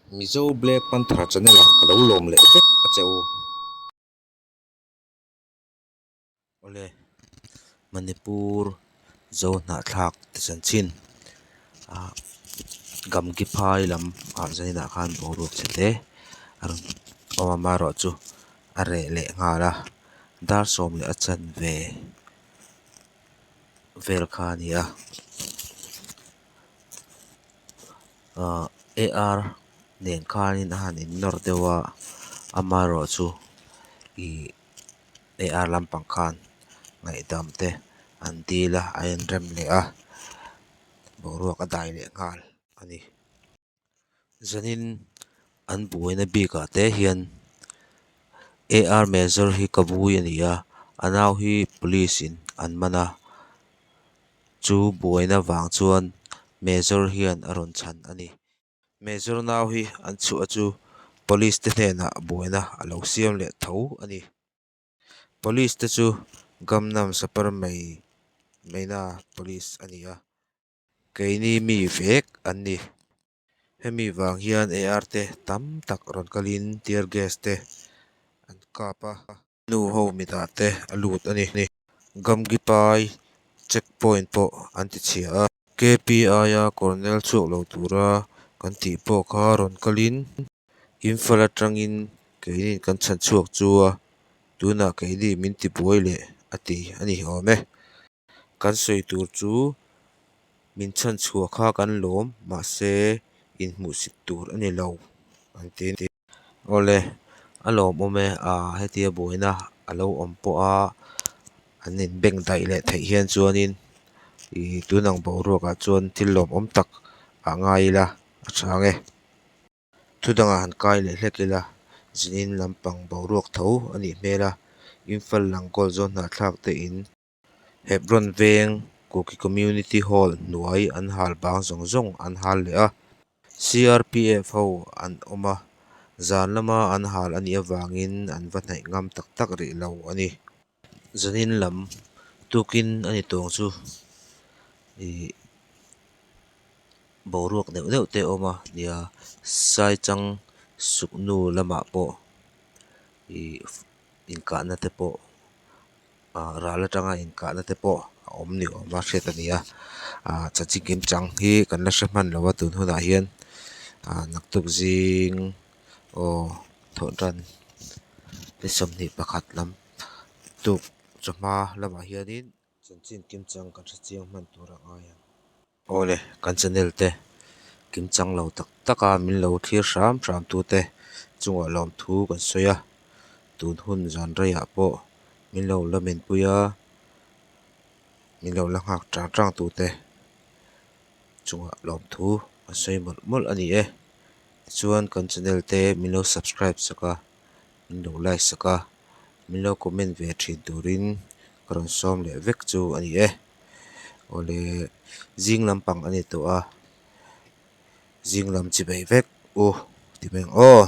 Mizo Black Panther channel ah ka lo lawm leh vek a che u. Awle, Manipur Zo hnahthlak te chanchin ah Gamgi phai lam ah zaninah khan boruak chhe hle a rawn awm a amaherawhchu a reh leh nghal a dar sawm leh a chanve vel kha a ni a. Ahh ar nen khanin a han in nawr deuh a amaherawhchu ih ar lampang khan ngaihdam te an dil a a inrem leh a boruak a dai leh nghal a ni. Zanin an buaina bikah te hian ar major hi ka bui a ni a a nau hi police in an man a chu buaina vang chuan major hian a rawn chhan a ni. Major nau hi an chhuah chu police te hnenah buaina a lo siam leh tho a ni. Police te chu Gamnam Sapar mai maina police a ni a. Keini mi vek an ni. Hemi vang hian AR te tam tak rawn kalin tear gas te an kap a. Nu ho mitah te a lut a ni. Gamgipai check point pawh an ti chhia a. KPI-a Colonel chhuak lo tura kan tih pawh kha rawn kalin Imphal atangin keini kan chhan chhuak chu a, tunah keini min ti buai leh a ti a ni awm e. Kan sawi tur chu min chhan chhuah kha kan lawm mahse inhmuhsit tur a ni lo an ti. Awle a lawmawm e a hetia buaina a lo awm pawh a an inbeng daih leh theih hian chuanin ih tun ang boruakah chuan thil lawmawm tak a ngai ila a chang e. Thu dangah han kai leh hlek ila, zinin lampang boruak tho a nih hmel a, Imphal Langkawl zawn hnahthlak te in Hebron veng Kuki Community Hall hnuai an hal bang zawng zawng an hal leh a, CRPF ho an awm a, zan lama an hal a nih avangin an va hnaih ngam tak tak rih lo a ni. Zanin lam tukin a ni tawng chu ih boruak neuh neuh te a awm a nia saichang suknu lamah pawh ih inkahna te pawh ah ral atanga inkahna te pawh a awm ni awm a hriat a ni a ah chanchin kim chang hi kan la hre hman lo a tun hunah hian ah naktuk zing aw thawh tan ni 21 lam tuk chawhma lamah hianin chanchin kim chang kan hre chiang hman tur a ngai ang. Awle kan channel te kim chang lo tak tak a min lo thlir hram hram tu te chungah lawmthu kan sawi a tun hun zan reiah pawh min lo la menpui a min lo la nghak chang chang tu te chungah lawmthu kan sawi mawlh mawlh a ni e tichuan kan channel te min lo subscribe sak a min lo like sak a min lo comment ve thin turin ka rawn sawm leh vek chu a ni e. Awle zing lampang a ni tawh a zing lam chi bei vek u ti mai ang aw.